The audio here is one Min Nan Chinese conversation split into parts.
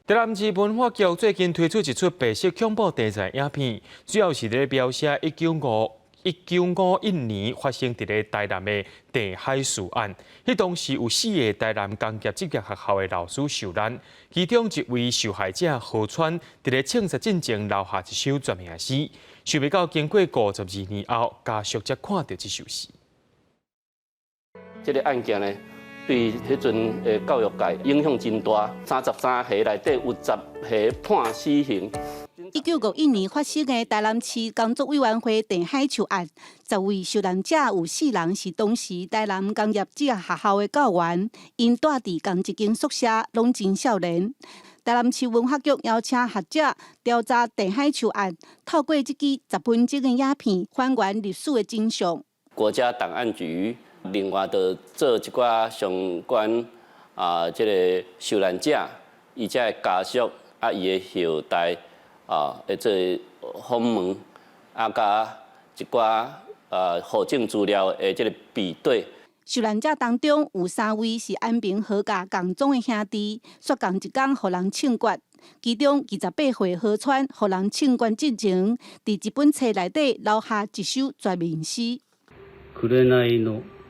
台南市文化局最近推出一齣白色恐怖題材影片，主要是咧描寫1951年發生佇咧台南的鄭海樹案。彼當時有四个台南工業職業學校的老師受難，其中一位受害者何川，佇咧槍殺進前留下一首絕命詩。想袂到經過52年後，家屬才看著這首詩。這个案件呢，對彼陣的教育界影響真大，33個內底有10個判死刑。1951年發生的台南市工作委員會鄭海樹案，10位受難者有四人是當時台南工業職業學校的教員，𪜶蹛佇仝一間宿舍，攏真少年。台南市文化局邀請學者調查鄭海樹案，透過這支10分鐘的影片，還原歷史的真相。國家檔案局另外就做一寡相關啊，這个受難者，伊遮的家屬啊，伊的後代啊，會做訪問啊，佮一寡啊戶政資料的這个比對。受難者當中有三位是安平何家仝宗的兄弟，煞仝一工予人槍決。其中28歲何川予人槍決進前，佇一本冊內底留下一首絕命詩。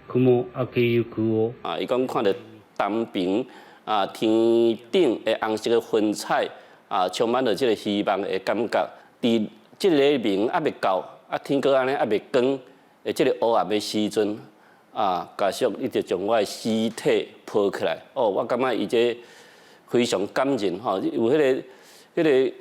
紅明けゆくを啊！伊講看著東平啊，天頂的紅色的雲彩啊，充滿著這个希望的感覺。佇這个黎明猶未到，啊天閣按呢猶未光的這个烏暗的時陣，啊，家屬伊就將我的屍體抱起來。哦，我感覺伊這非常感人吼，有彼个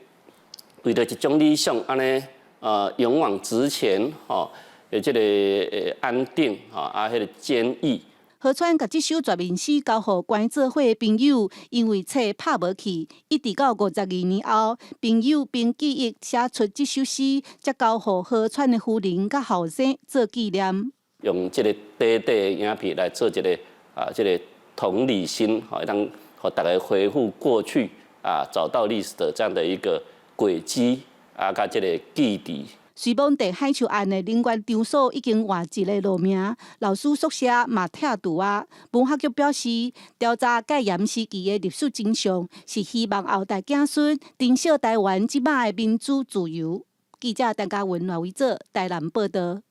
為著一種理想按呢啊勇往直前吼。的這个安定吼啊，彼个堅毅。何川共這首絕命詩交予關做伙的朋友，因為冊拍無去，一直到52年後，朋友憑記憶寫出這首詩，才交予何川的夫人佮後生做紀念。用這个短短的影片來做一个啊，這个同理心，吼，會當予大家回復過去啊，找到歷史的這樣的一個軌跡啊，佮這个記憶。雖罔鄭海樹案的人員場所已經換一个路名，老師宿舍嘛拆除啊。文化局表示，調查戒嚴時期的歷史真相，是希望後代子孫珍惜台灣這擺的民主自由。記者陳嘉文、賴維哲台南報導。